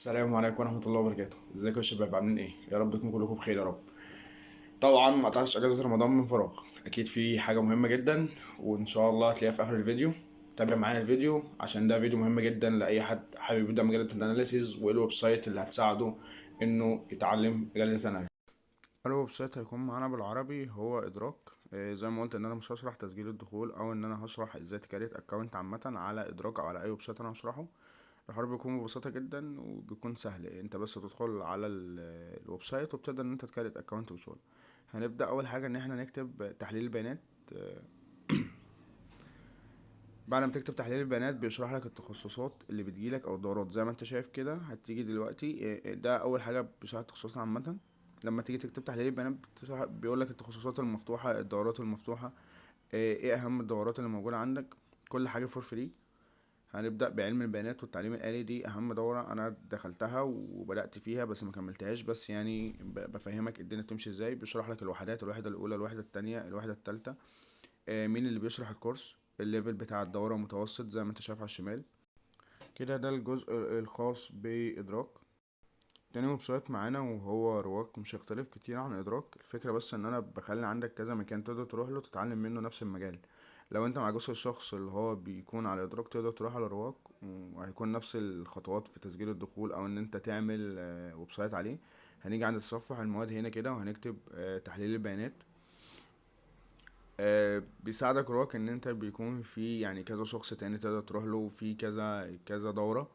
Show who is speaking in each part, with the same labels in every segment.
Speaker 1: السلام عليكم ورحمة الله وبركاته. ازيكم يا شباب، عاملين ايه؟ يا رب تكونوا كلكم بخير يا رب. طبعا ما قطعتش اجازة رمضان من فراغ، اكيد في حاجة مهمة جدا وان شاء الله هتلاقيها في اخر الفيديو. تابع معايا الفيديو عشان ده فيديو مهم جدا لاي حد حابب يبدا مجال ال data analysis، وايه ال website اللي هتساعده انه يتعلم مجال ال data analysis. اول website هيكون معانا بالعربي هو ادراك. زي ما قلت ان انا مش هشرح تسجيل الدخول او ان انا هشرح ازاي ت create account عامة على ادراك او على اي website انا هشرحه. الحوار بيكون ببساطة جدا وبيكون سهل، انت بس تدخل على ال website وبتقدر ان انت ت create account بسهولة. هنبدأ اول حاجة ان احنا نكتب تحليل البيانات. بعد ما تكتب تحليل البيانات بيشرح لك التخصصات اللي بتجيلك او الدورات زي ما انت شايف كده. هتيجي دلوقتي، ده اول حاجة بيشرح التخصصات عامة. لما تيجي تكتب تحليل البيانات بيقول لك التخصصات المفتوحة، الدورات المفتوحة، ايه اهم الدورات اللي موجودة عندك، كل حاجة for free. هنبدأ بعلم البيانات والتعليم الآلي، دي أهم دورة أنا دخلتها وبدأت فيها بس ما كملتهاش، بس بفهمك الدنيا بتمشي ازاي. بيشرح لك الوحدات، الوحدة الأولى، الوحدة التانية، الوحدة التالتة، مين اللي بيشرح الكورس، ال level بتاع الدورة متوسط زي ما انت شايف على الشمال كده. ده الجزء الخاص بإدراك. تاني website معانا وهو رواق، مش هيختلف كتير عن إدراك، الفكرة بس إن أنا بخلي عندك كذا مكان تقدر تروح له تتعلم منه نفس المجال. لو انت معجبش الشخص اللي هو بيكون على إدراك تقدر تروح على رواق، وهيكون نفس الخطوات في تسجيل الدخول أو إن انت تعمل website عليه. هنيجي عند تصفح المواد هنا كده وهنكتب تحليل البيانات. بيساعدك رواق ان انت بيكون في كذا شخص تاني تقدر تروح له في كذا دورة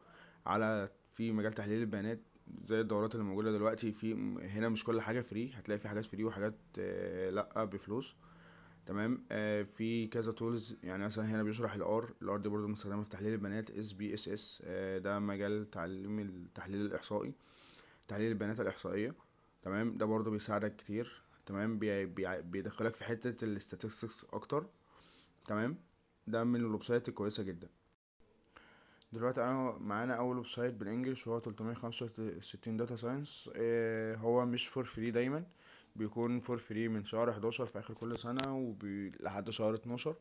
Speaker 1: على في مجال تحليل البيانات زي الدورات اللي موجودة دلوقتي. في هنا مش كل حاجة free، هتلاقي في حاجات free وحاجات، لأ بفلوس. تمام. في كذا tools، مثلا هنا بيشرح ال R، ال R دي برضو مستخدمة في تحليل البيانات. SPSS، ده مجال تعليم التحليل الإحصائي، تحليل البيانات الإحصائية. تمام، ده برضو بيساعدك كتير. تمام، بيدخلك في حتة ال statistics أكتر. تمام، ده من ال website الكويسة جدا. دلوقتي انا معانا اول website بال English وهو 365 data science. هو مش for free دايما، بيكون for free من شهر 11 في اخر كل سنة لحد شهر 12.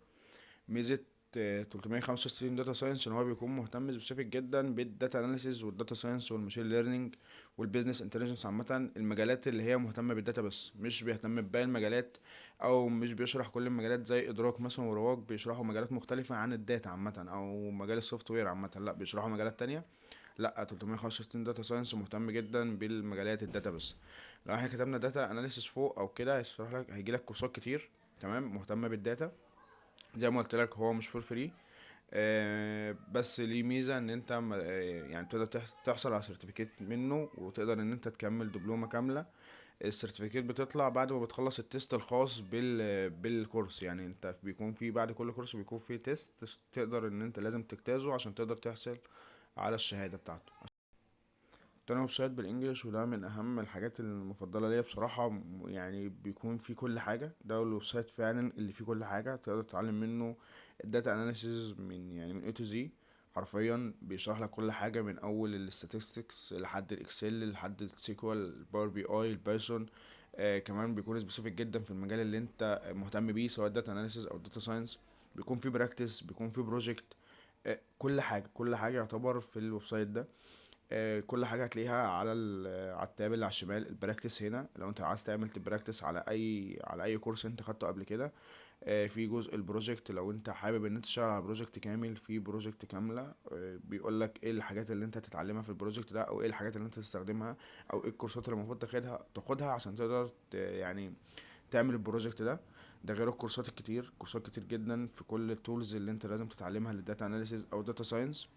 Speaker 1: ميزة، 365 data science ان هو بيكون مهتم specific جدا بال data analysis وال data science وال machine learning وال business intelligence، عامة المجالات اللي هي مهتمة بال data بس، مش بيهتم بباقي المجالات او مش بيشرح كل المجالات زي ادراك مثلا ورواق بيشرحوا مجالات مختلفة عن ال data عامة او مجال ال software عامة، لا بيشرحوا مجالات تانية. لا، 365 data science مهتم جدا بالمجالات ال data بس. لو احنا كتبنا data analysis فوق او كده هيشرح لك، هيجي لك كورسات كتير. تمام، مهتمة بال data زي ما قلت لك. هو مش for free، بس ليه ميزة ان انت تقدر تحصل على certificate منه وتقدر ان انت تكمل دبلومة كاملة. ال certificate بتطلع بعد ما بتخلص ال test الخاص بالكورس، يعني انت بيكون في بعد كل كورس بيكون في test تقدر ان انت لازم تجتازه عشان تقدر تحصل على الشهادة بتاعته. تاني website بال English، وده من اهم الحاجات المفضلة ليا بصراحة، بيكون فيه كل حاجة. ده ال website فعلا اللي فيه كل حاجة تقدر تتعلم منه ال data analysis من A to Z حرفيا. بيشرح لك كل حاجة من اول ال statistics لحد ال Excel لحد ال SQL، ال Power BI، ال Python. كمان بيكون specific جدا في المجال اللي انت مهتم بيه سواء data analysis او data science. بيكون فيه practice، بيكون فيه project، كل حاجة يعتبر في ال website ده. كل حاجة هتلاقيها على ال tab اللي على الشمال. ال practice هنا لو انت عايز تعمل practice على اي كورس انت خدته قبل كده. في جزء ال project لو انت حابب ان انت تشتغل على project كامل، في project كاملة، بيقول لك ايه الحاجات اللي انت هتتعلمها في ال project ده، او ايه الحاجات اللي انت تستخدمها، او ايه الكورسات اللي المفروض تاخدها عشان تقدر تعمل ال project ده. ده غير الكورسات الكتير، كورسات كتير جدا في كل ال tools اللي انت لازم تتعلمها لل data analysis او data science.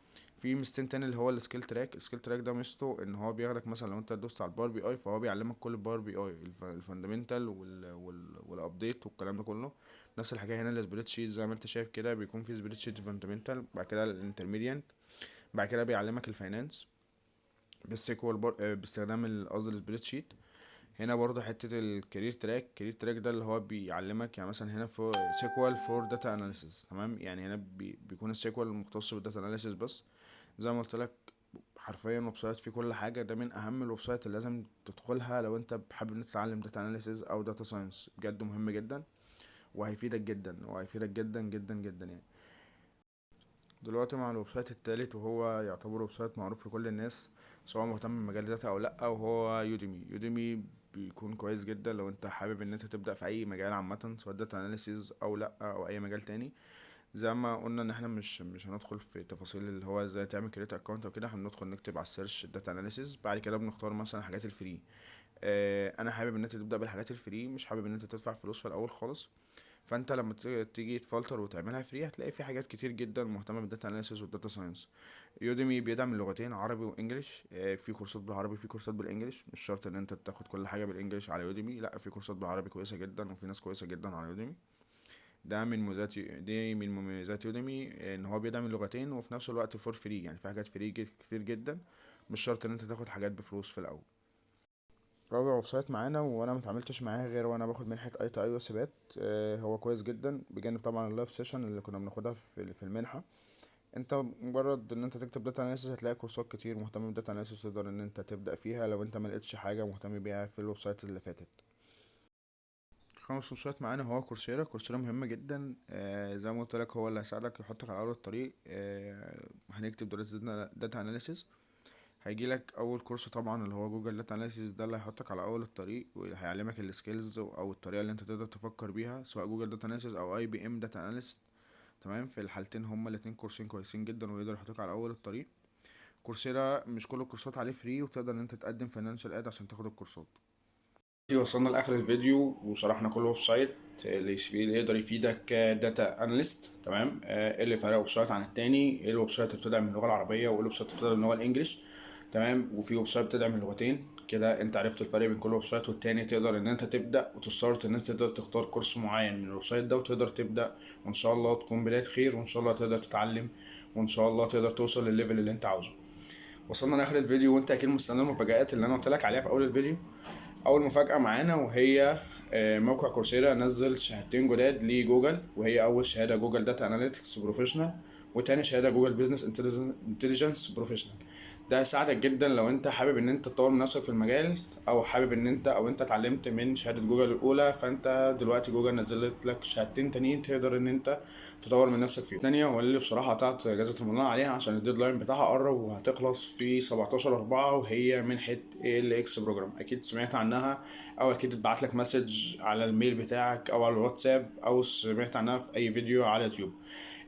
Speaker 1: في ميزتين تاني اللي هو ال skill track. ال skill track ده ميزته ان هو بياخدك مثلا لو انت دوست على ال Power BI فهو بيعلمك كل ال Power BI، ال fundamental وال update والكلام ده كله. نفس الحكايه هنا ال spreadsheet زي ما انت شايف كده، بيكون في spreadsheet fundamental، بعد كده ال intermediate، بعد كده بيعلمك ال finance بال SQL باستخدام قصدي ال spreadsheet. هنا برضه حتة ال career track، ال career track ده اللي هو بيعلمك مثلا هنا في SQL for data analysis. تمام، هنا بيكون ال SQL المختص بال data analysis بس. زي ما قلت لك حرفيا website فيه كل حاجة. ده من اهم ال website اللي لازم تدخلها لو انت حابب ان تتعلم data analysis او data science، بجد مهم جدا وهيفيدك جدا، وهيفيدك جدا جدا جدا. دلوقتي مع ال website التالت، وهو يعتبر website معروف لكل الناس، سواء مهتم بمجال data او لا، وهو Udemy. Udemy بيكون كويس جدا لو انت حابب ان انت تبدا في اي مجال عامه، سواء data analysis او لا او اي مجال تاني. زي ما قلنا ان احنا مش هندخل في تفاصيل اللي هو ازاي تعمل create account او كده، احنا بندخل نكتب على ال search data analysis، بعد كده بنختار مثلا حاجات ال free. انا حابب ان انت تبدا بالحاجات ال free، مش حابب ان انت تدفع فلوس في الاول خالص. فانت لما تيجي تفلتر وتعملها free هتلاقي في حاجات كتير جدا مهتمة بال data analysis وال data science. Udemy بيدعم اللغتين عربي و English، في كورسات بالعربي في كورسات بال English، مش شرط ان انت تاخد كل حاجة بال English على Udemy، لا في كورسات بالعربي كويسة جدا وفي ناس كويسة جدا على Udemy. ده من مميزات دي من مميزات Udemy، ان هو بيدعم اللغتين وفي نفس الوقت for free، يعني في حاجات free كتير جدا، مش شرط ان انت تاخد حاجات بفلوس في الاول. رابع website معانا وانا ما اتعاملتش معاه غير وانا باخد منحه ITI وسبات، هو كويس جدا بجانب طبعا ال live session اللي كنا بناخدها في المنحة. انت مجرد ان انت تكتب data analysis هتلاقي كورسات كتير مهتمة ب data analysis تقدر ان انت تبدا فيها لو انت ما لقيتش حاجة مهتم بيها في ال website اللي فاتت. خامس website معانا هو Coursera. Coursera مهم جدا، زي ما قلت لك هو اللي هيساعدك يحطك على اول الطريق. هنكتب دلوقتي data analysis، هيجي لك اول كورس طبعا اللي هو Google data analysis، ده اللي هيحطك على اول الطريق وهيعلمك ال skills او الطريقة اللي انت تقدر تفكر بيها، سواء Google data analysis او IBM data analyst. تمام، في الحالتين هما الاتنين كورسين كويسين جدا ويقدر يحطوك على اول الطريق. Coursera مش كل الكورسات عليه free، وتقدر ان انت تقدم financial aid عشان تاخد الكورسات. وصلنا لاخر الفيديو وشرحنا كل website اللي يقدر يفيدك data analyst. تمام، ايه اللي فرق website عن التاني، ايه ال website اللي بتدعم اللغة العربية وايه ال website اللي بتدعم اللغة ال English. تمام، وفي website بتدعم اللغتين. كده انت عرفت الفرق بين كل website والتاني، تقدر ان انت تبدا وت start ان انت تقدر تختار كورس معين من ال website ده وتقدر تبدا، وان شاء الله تكون بداية خير، وان شاء الله تقدر تتعلم، وان شاء الله تقدر توصل للل level اللي انت عاوزه. وصلنا لاخر الفيديو، وانت اكيد مستني المفاجآت اللي انا قلت لك عليها في اول الفيديو. اول مفاجاة معانا وهي موقع Coursera نزل شهادتين جداد لجوجل، وهي اول شهادة Google data analytics professional، وتاني شهادة Google business intelligence professional. ده هيساعدك جدا لو انت حابب ان انت تطور من نفسك في المجال، او حابب ان انت او انت اتعلمت من شهادة جوجل الاولى، فانت دلوقتي جوجل نزلت لك شهادتين تانيين تقدر ان انت تطور من نفسك فيهم. الثانية واللي بصراحة قطعت اجازه رمضان عليها عشان ال deadline بتاعها قرب وهتخلص في 17/4، وهي منحه ALX program. اكيد سمعت عنها، او اكيد اتبعت لك message على ال mail بتاعك او على الواتساب، او سمعت عنها في اي فيديو على يوتيوب.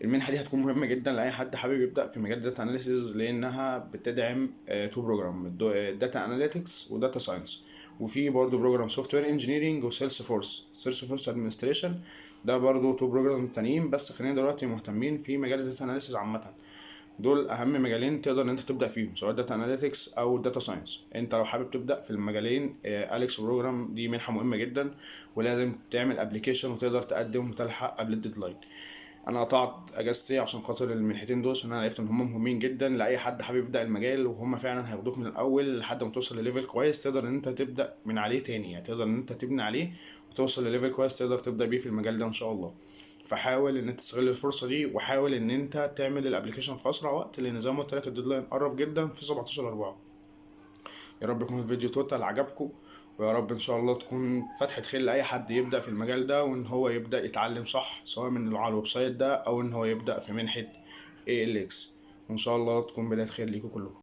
Speaker 1: المنحة دي هتكون مهمة جدا لاي حد حابب يبدا في مجال data analysis، لانها بتدعم two program، data analytics و data science، وفي برضه program software engineering و Salesforce administration، ده برضه two program تانيين، بس خلينا دلوقتي مهتمين في مجال ال data analysis عامة. دول اهم مجالين تقدر ان انت تبدا فيهم، سواء data analytics او data science. انت لو حابب تبدا في المجالين، ALX program دي منحه مهمة جدا، ولازم تعمل application وتقدر تقدم وتلحق قبل ال deadline. انا قطعت اجازتي عشان خاطر المنحتين دول، عشان انا عرفت ان هم مهمين جدا لاي حد حابب يبدا المجال، وهم فعلا هياخدوك من الاول لحد ما توصل ل level كويس تقدر ان انت تبدا من عليه تاني، يعني تقدر ان انت تبني عليه وتوصل ل level كويس تقدر تبدا بيه في المجال ده ان شاء الله. فحاول ان انت تستغل الفرصة دي، وحاول ان انت تعمل ال application في اسرع وقت، لان زي ما قلت لك ال deadline قرب جدا في 17/4. يا رب يكون الفيديو total عجبكم، ويا رب ان شاء الله تكون فتحة خير لاي حد يبدا في المجال ده، وان هو يبدا يتعلم صح، سواء من على ال website ده او ان هو يبدا في منحه ALX. وان شاء الله تكون بداية خير ليكم كلكم.